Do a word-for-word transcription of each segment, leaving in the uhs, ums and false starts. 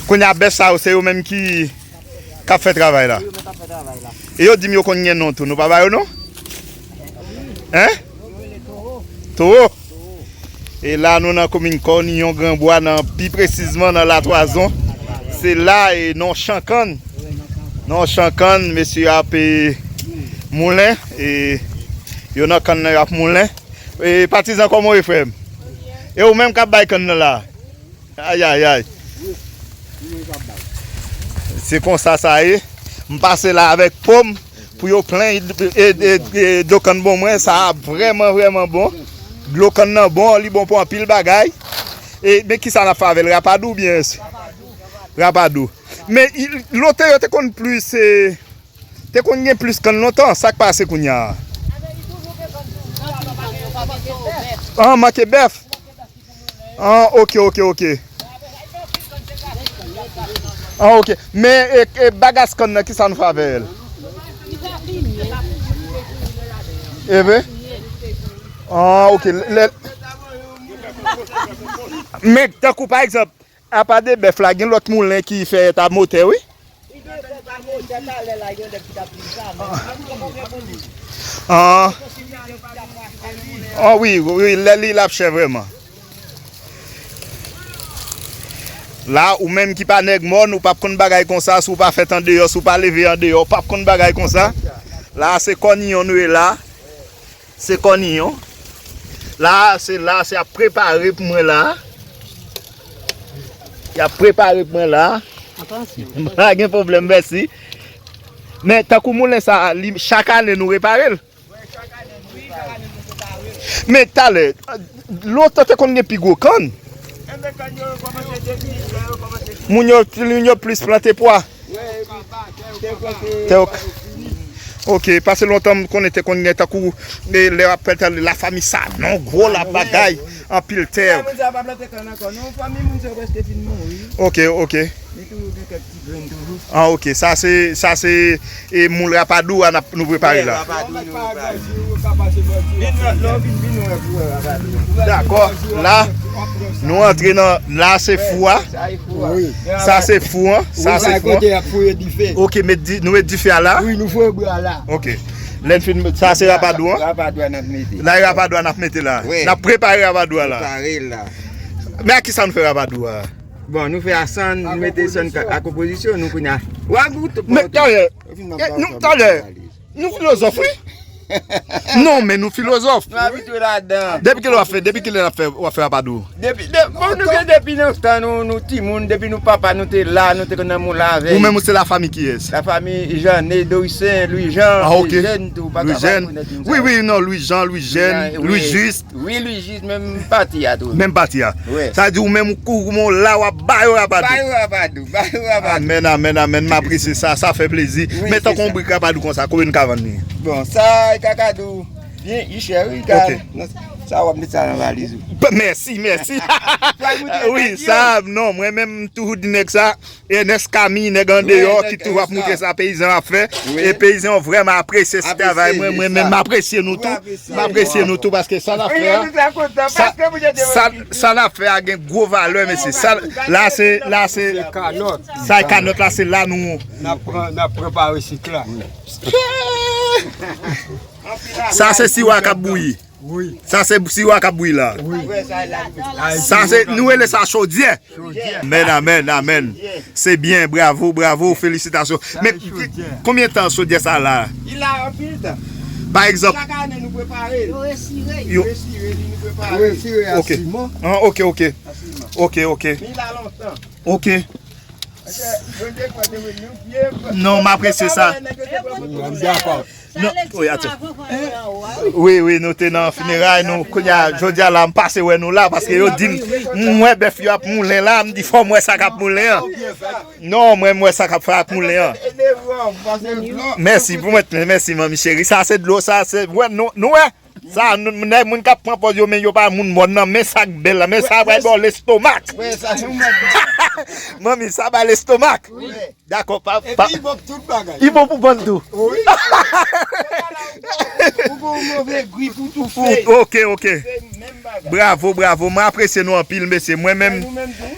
Kounye a bèf sa yo, se yo menm ki k ap fè travay la. E yo di m yo konn gen non tou, nou pa ba yo non? Hein? Towo. E la nou nan komin Kòniyon Granbwa, nan pi presizman nan Latwazon. Se la e nan Chankann. Nan Chankann, mesye ap e, moulen. E yo nan kann nan y ap moulen. E patizan, kòman w ye, frè m? E ou menm k ap bay kann nan la? Ayayay. Se konsa sa ye. M pase la avèk po m pou yo plen e, e, e, e, dlo kann bon mwen. Sa a vrèman, vrèman bon. Dlo kann nan bon, li bon pou anpil bagay. E, men kisa n ap fè avè l? Rapadou oubyen rapadou? Men i- lontan yo te konn plis, e, te konn gen plis kann lontan. Sa k pase kounye a? An, manke bèf. An, ok, ok, ok. An, ok. Men e, e bagas kann nan, kisa nou fè avè l? E vre? An, ok. Lè, men tankou pa egzanp, apa de bèf la, gen lòt moulen ki fè ta motè, wi. An, an wi, wi, lè li l ap chè vrèman. La, ou menm ki pa nèg mòn, ou p ap konn bagay konsa, si w pa fèt andeyò, si w pa leve andeyò, ou p ap konn bagay konsa. La, se kòniyon nou ye la. Se kòniyon. La, se la, se ap prepare pou mwen la. Y ap prepare pou mwen la. Atansyon. Pa gen pwoblèm, mèsi. Men tankou moulen sa, li, chak ane nou repare l. Men talè, lontan te konn gen pi gwo kann. Moun yo, moun yo plis plante pwa. Tè ok. Ok, pase lontan m konnen te konn gen tankou, e, lè w ap fè tande lafanmi Sanon, gwo la bagay, anpil tè. Moun sa pa plante kann ankò non, fanmi moun sa yo prèske fin mouri. Ok, ok. Li toujou gen kèk ti grenn toujou. Ah, ok, sa se, sa se, e, moul rapadou a n ap, nou prepare la. Rapadou nou prepare. Vin wè, lè w vin, vin wè pou wè rapadou. Dakò, la, nou antre nan, la se fou a. Sa e fou a. Wi. Sa se fou an. Sa se fou an. Kote y ap foye dife. Ok, met di, nou met dife a la. Wi, nou foye bwa la. Ok. Lè n fin, sa se rapadou an. Rapadou a n ap mete. La e rapadou a n ap mete la. Wi. N ap prepare rapadou a la. Prepare l la. Men a kisa nou fè rapadou a? Bon, nou fè a sann, nou mete sann ka- a konpozisyon, nou kounye a. W a goute. Men talè, nou talè, nou filozòf, wi. Non, men nou filozòf. Nou abitye ladan. Depi kilè w ap fè, depi kilè w ap fè, w ap fè rapadou? Depi, de, bon, nou gen depi nan tan nou, nou timoun, depi nou papa nou te la, nou te konn nan moun la avè. Ou menm ou se lafanmi kiyès? Lafanmi Jeanne, Doricen, Louis Jean, ah, ok. Eugène tou, pa Louis Jean. Wi, wi, non, Louis Jean, Louis Jeanne, Louis Jean, wi. Louis Juste. Wi, Louis Juste, menm pati a tou. Menm pati a. Wi. Sa di ou menm ou kou, ou la w ap ba yo rapadou. Ba yo rapadou, ba yo rapadou. Amèn, amèn, amèn. M apresye sa, sa fè plezi. Wi, men tankou yon brik rapadou konsa, konbyen n ka vann li? Bon, sa, e kakadou. Byen, li chè, wi, ka. Ok. Sa w ap met sa nan valiz ou. Mèsi, mèsi. Wi, sa, non, mwen menm, m toujou di nèg sa, Ernest Camille, nèg andeyò, ki toujou ap montre sa peyizan ap fè. Wi. E peyizan yo vrèman apresye travay mwen, mwen menm, m apresye nou tou. M apresye nou tou, paske sa n ap fè a, sa, sa, sa n ap fè a gen gwo valè, mesye. Sa, la, se, la, se, sa e kanòt la, se la nou. N ap pran, n ap prepare sik la. Sa se siwa k ap bouyi. Wi. Sa se siwa k ap bouyi la. Wi. Sa se, nou rele sa chodyè. Chodyè. Amèn, amèn, amèn. Se byen, bravo, bravo, felisitasyon. Men konbyen tan chodyè sa la? Li la anpil tan. Pa egzanp, chak ane nou prepare l. Yo resire. Yo resire li, nou prepare l. Yo resire a siman. Ah, ok, ok. A siman. Ok, ok. Men li la lontan. Ok. Non, m apresye sa. M dakò. Non, wi, atò. Wi, wi, nou te nan fineray, nou, kounye a, jodi a la, m pase wè nou la, paske yo di m, m wè bèf yo ap moulen la, m di fò m wè sa k ap moulen an. Non, mwen, m wè sa k ap fè ak moulen an. Mèsi, pou mwen, mèsi, manmi cheri. Sa se dlo, sa se, wè, nou, nou wè. Sa, nou, nèg moun k ap pran pòz yo, men yo pa moun mòn nan, men sa k bèl la, men sa pral ba w lestomak. Manmi, sa bay lestomak. Dakò, pa, pa. Epi li bon pou tout bagay. Li bon pou bann tou. Wi. Ou gon move grip ou toufe. Ok, ok. Se menm bagay. Bravo, bravo. Mwen apresye nou anpil, mesye. Mwen menm, nou menm tou.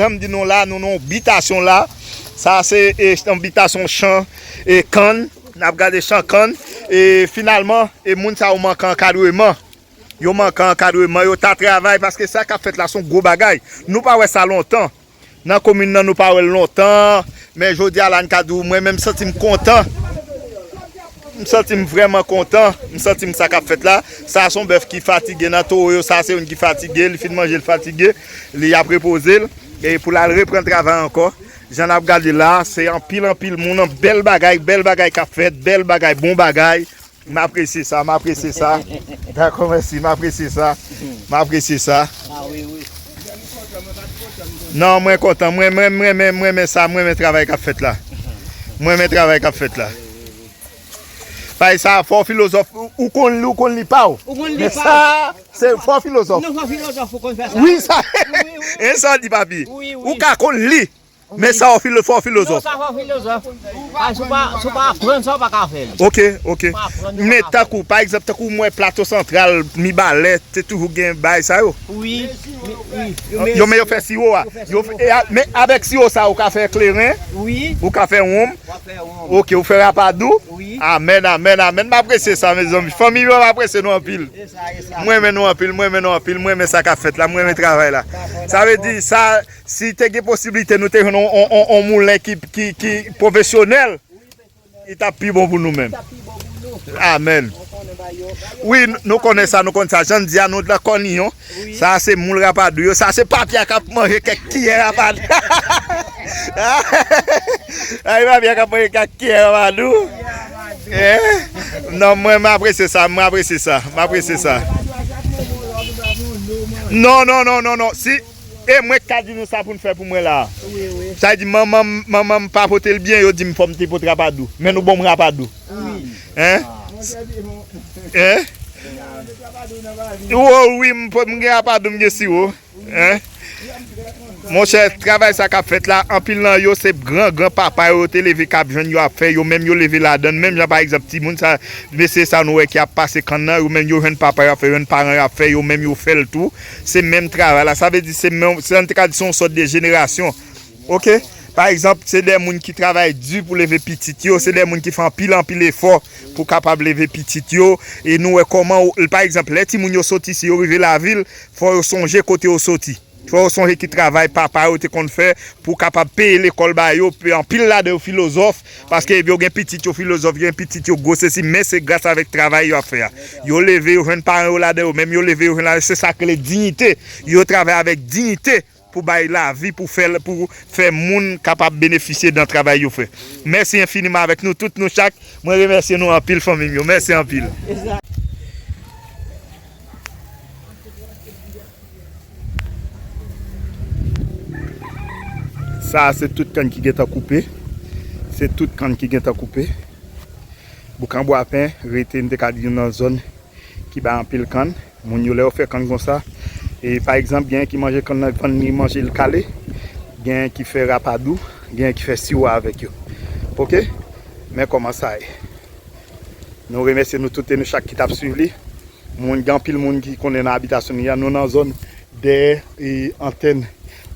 jan m di nou la, nou nan yon bitasyon la. Sa se, e, yon bitasyon chan, e, kann. N ap gade chan kann. E finalman, e, moun sa yo manke ankadreman. Yo manke ankadreman, yo ta travay paske sa k ap fèt la se yon gwo bagay. Nou pa wè sa lontan. Nan komin nan, nou pa wè l lontan, men jodi a la, n ka di w, mwen menm, m santi m kontan. M santi m vrèman kontan. M santi m sa k ap fèt la. Sa se yon bèf ki fatige nan towo yo. Sa se youn ki fatige. Li fin manje, l fatige. Li ap repoze l. E pou l al reprann travay ankò. Jan n ap gade la, se anpil, anpil moun. Bèl bagay, bèl bagay k ap fèt. Bèl bagay, bon bagay. M apresye sa, m apresye sa. Dakò, mèsi, m apresye sa. M apresye sa. Ah, wi, wi. Non, mwen kontan. Mwen, mwen, mwen, mwen, mwen renmen sa. Mwen renmen travay k ap fèt la. Mwen renmen travay k ap fèt la. Bay sa, fò filozòf. Ou, ou konn li, ou konn li pa w. Ou konn li pa w. Men sa, se fò filozòf. Non, fò filozòf, ou konn fè sa. Wi, sa. Wi, wi, wi. E sa w di, papi. Wi, wi. Ou ka konn li. Men sa w fil-, fò filozòf. Non, sa fò filozòf. Paske si w pa, si w pa aprann sa, w pa ka fè l. Ok, ok. Si w pa aprann, ou pa ka fè l. Men tankou, pa egzanp, tankou mwen Plato Santral, Mibalè, te toujou gen bagay sa yo. Wi, wi, wi. Yo men yo fè siwo a. Yo fè siwo. Yo fè, e a, men avèk siwo sa, ou ka fè kleren. Wi. Ou ka fè wonm. Ou ka fè wonm. Ok, ou fè rapadou. Wi. Amèn, amèn, amèn. M apresye sa, mezanmi. Fanmi yo, m apresye nou anpil. E sa, e sa. Mwen renmen nou anpil, mwen renmen nou anpil, mwen renmen sa k ap fèt la, mwen renmen travay la. Sa vle di, sa, si te gen posiblite nou te jwenn on, on, on, on moulen ki, ki, ki pwofesyonèl, li t ap pi bon pou nou menm. Amèn. Wi, n-, nou konnen sa, nou konn sa. Jan n di a, nou nan Kòniyon. Sa se moul rapadou yo. Sa se papye a k ap manje kèk kiyè rapadou. Ay, papye a k ap manje kèk kiyè rapadou. Eh? Non, mwen, m apresye sa, m apresye sa, m apresye sa. Non, non, non, non, non. Si, e mwen k ka di nou sa pou n fè pou mwen la. Wi, wi. Sa di, manman m, manman m pa pote l byen, yo di m fò m te pot rapadou. Men nou ban m rapadou. Wi. Hein? Hein? Wo, wi, m, m gen rapadou, m gen siwo. Hein? Monchè, travay sa k ap fèt la, anpil nan yo se gran, gran papa yo, yo te leve k ap jwenn yo ap fè, yo menm yo leve ladan l, menm jan pa egzanp timoun sa, mesye sa nou wè ki ap pase kann nan, yo menm yo jwenn papa yo ap fè, jwenn paran yo ap fè, yo menm yo fè l tou. Se menm travay la, sa vle di se menm, se, an te ka di se yon sòt de jenerasyon. Ok? Pa egzanp, se de moun ki travay di pou leve pitit yo, se de moun ki fè anpil, anpil efò pou kapab leve pitit yo. E nou wè kòman, pa egzanp, lè timoun yo soti, si yo rive lavil, fò yo sonje kote yo soti. Fò yo sonje ki travay papa yo te konn fè pou kapab peye lekòl ba yo. Pe-, anpil ladan yo filozòf, paske yo gen pitit yo filozòf, yo gen pitit yo gwo sesi, men se gras avèk travay yo ap fè a. Yo leve, yo jwenn paran yo ladan yo, menm yo leve, yo jwenn ladan, se sa k rele diyite. Yo travay avèk diyite. Pou bay lavi, pou fè, pou fè moun kapab benefisye nan travay yo fè. Mèsi enfiniman avèk nou tout, nou chak. Mwen remèsye nou anpil, fanmi m yo. Mèsi anpil. Sa a se tout kann ki gentan koupe. Se tout kann ki gentan koupe. Boukan Bwapen rete, n te ka di, nan zòn ki bay anpil kann. Moun yo, lè yo fè kann konsa, e pa egzanp, gen ki manje kann nan, vann li, manje l kale, gen ki fè rapadou, gen ki fè siwo avèk yo. Ok? Men kòman sa ye. Nou remèsye nou tout e nou chak ki t ap swiv li. Moun, gen anpil moun ki konnen nan abitasyon nou ye a, nou nan zòn dèyè, e, antèn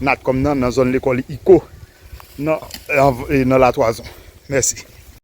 Natcom nan, nan zòn lekòl Iko, nan, e, nan Latwazon. Mèsi.